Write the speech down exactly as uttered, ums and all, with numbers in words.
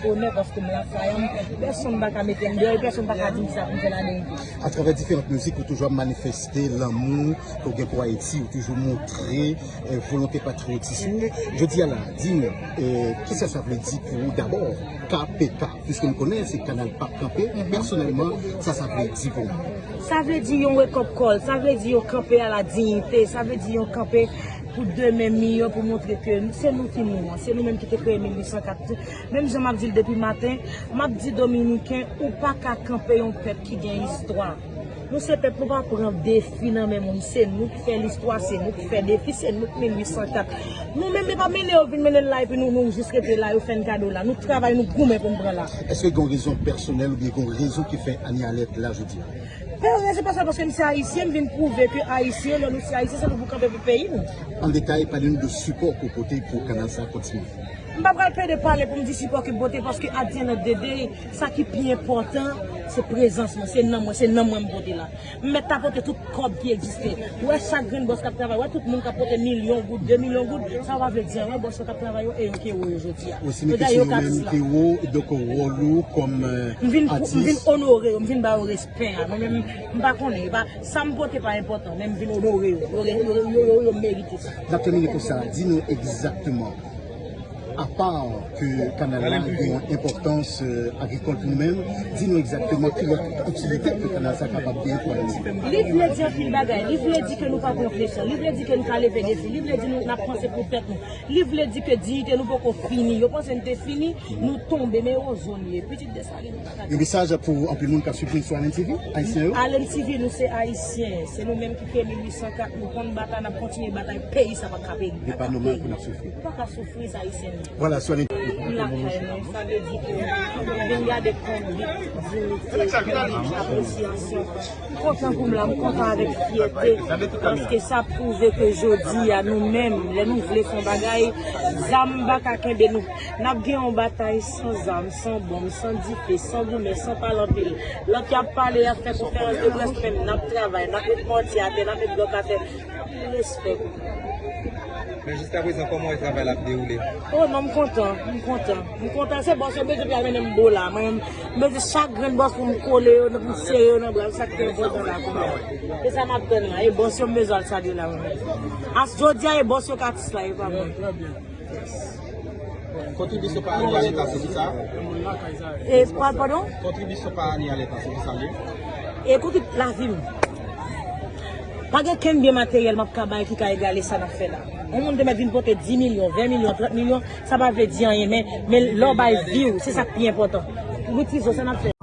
Onè paske m lakay an, pèsonn pa ka mete m deyò, pèsonn pa ka di m sa pou m fè ladan tou. Atravè diferan mizik, ou toujou ap manifeste lanmou ke w gen pou Ayiti, ou toujou montre, eh, volonte patriyotis ou. Jodi a la, di nou, eh, kisa sa vle di pou ou dabò, K P K, piske m konnen se Kanal p ap kanpe, pèsonèlman, sa sa vle di pou ou? Sa vle di yon wake up call, sa vle di yon kanpe a la diyite, sa vle di yon kanpe pou demen miyò, pou montre ke se nou ki nou an, se nou menm ki te kreye mil uit san kat. Menm jan m ap di l depi maten, m ap di Dominiken, ou pa ka kanpe yon pèp ki gen istwa. Nou se pèp, nou pa pran defi nan men moun, se nou ki fè listwa, se nou ki fè defi, se nou ki mil uit san kat. Nou menm, e pa mennen yo vin mennen l la, epi nou, nou jis rete la, yo fè n kado la. Nou travay, nou goumen pou n pran la. Èske gen yon rezon pèsonèl oubyen gen yon rezon ki fè Annie Alerte la jodi a? Pèsonèl, se pa sa, paske m se ayisyen, m vin pwouve ke ayisyen, lè nou se ayisyen, se nou pou kanpe pou peyi nou. An detay, pale nou de sipò ke w pote pou kanal sa a kontinye. M pa pral plede pale pou m di sipò ke m pote, paske at the end of the day, sa ki pi enpòtan, se prezans mwen, se nanm mwen, se nanm mwen m pote la. M mèt ta pote tout kòb ki egziste. Ou wè chak grenn bòs k ap travay, ou wè tout moun k ap pote milyon goud, de milyon goud, sa pa vle di anyen, bòs yo k ap travay yo, e yo ki ewo yo jodi a. Osi, men kesyon yo menm ki ewo, donk wòl ou kòm, eh, atis. M vin, m vin onore yo, m vin ba yo respè a. Mwen menm, m pa konnen, e pa, sa m pote pa enpòtan, men m vin onore yo. Yo, yo, yo, yo, yo merite sa. N ap tèmine konsa, di nou egzakteman. Apa ke kanal la gen yon enpòtans, eh, agrikòl pou nou menm, di nou egzakteman ki lòt itilite ke kanal sa kapab genyen pou Ayiti. Li vle di anpil bagay. Li vle di ke nou pa pran presyon. Li vle di ke nou ka leve defi. Li vle di nou n ap panse pou tèt nou. Li vle di ke diyite nou poko fini. Yo panse n te fini, nou tonbe, men yo zòn ye. Pitit Desalin pa ka. Yon mesaj pou anpil moun k ap swiv nou sou Allen T V, Ayisyen yo? Allen T V, nou se Ayisyen. Se nou menm ki kreye mil uit san kat, nou konn batay, n ap kontinye batay. Peyi sa pa ka peri. Li pa nòmal pou n ap soufri. Nou pa ka soufri, se Ayisyen nou ye. Vwala, sou Allen T V. M lakay mwen, sa vle di ke m vin gade konbit diyite, konbit apresyasyon. M kontan pou m la, m kontan avèk fyète, paske sa pwouve ke jodi a nou menm, lè nou vle fè yon bagay, zam pa ka kenbe nou. N ap gen yon batay san zam, san bonm, san dife, san goumen, san pale anpil. Lòt y ap pale, y ap fè konferans de près, nou menm n ap travay, n ap met mòtye atè, n ap met blòk atè. Anpil respè pou nou. Men jiskaprezan, kòman w wè travay la ap dewoule? O non, m kontan, m kontan, m kontan. Se bòs yo bezwen pou y al mennen m bo la. Mwen, m bezwen chak grenn bòs pou m kole yo, pou m sere yo nan bra m, sa ki te enpòtan la kounye a. Se sa m ap tann la. E bòs yo m bezwen al salye la, mwen menm. As jodi a, e bòs yo k atis la, e pa mwen. Kontribisyon pa Ani a Leta, se ki sa? E, pa-, padon? Kontribisyon pa Ani a Leta, se ki sa l ye? E koute lavi m. Pa gen kenn byen materyèl m ap ka bay ki ka egale sa n ap fè la. Yon moun te mèt vin pote dis milyon, ven milyon, trant milyon, sa pa vle di anyen, men, men lè w bay vi w, se sa k pi enpòtan. Wi, Tizo, sa n ap fè?